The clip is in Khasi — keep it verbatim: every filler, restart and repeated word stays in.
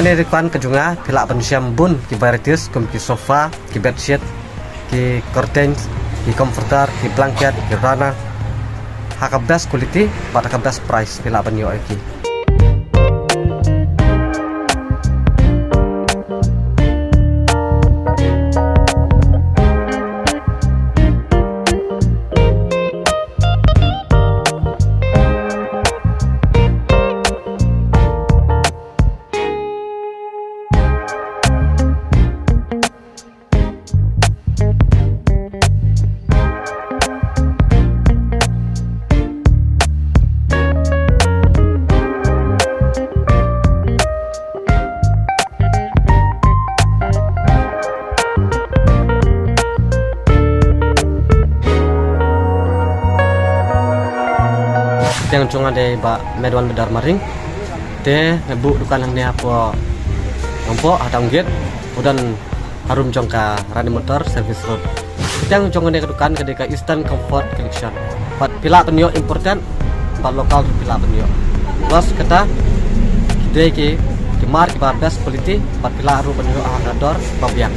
Kane ka dukan ka jong nga phi lah ban shem bun ki varieties kum ki sofa, ki bedsheet, ki curtains, ki comforter, ki blanket, ki rana. Ha ka best quality bad ha ka best price phi lah ban ïoh ïa ki. Kyrteng jong nga dei Bah Medwan Bedar Maring. Te nga buh dukan hangne hapoh Nongpoh, ha Town Gate. U don harum jong ka Rani Motor Service Road. Kyrteng jong kane ka dukan ka dei ka Eastern Comfort Collection. Bad phi lah ban ïoh imported bad local ruh phi lah ban ïoh. Plus kata ki dei ki, ki mar kiba best quality bad phi lah ruh ban ïoh ha ka dor ba biang.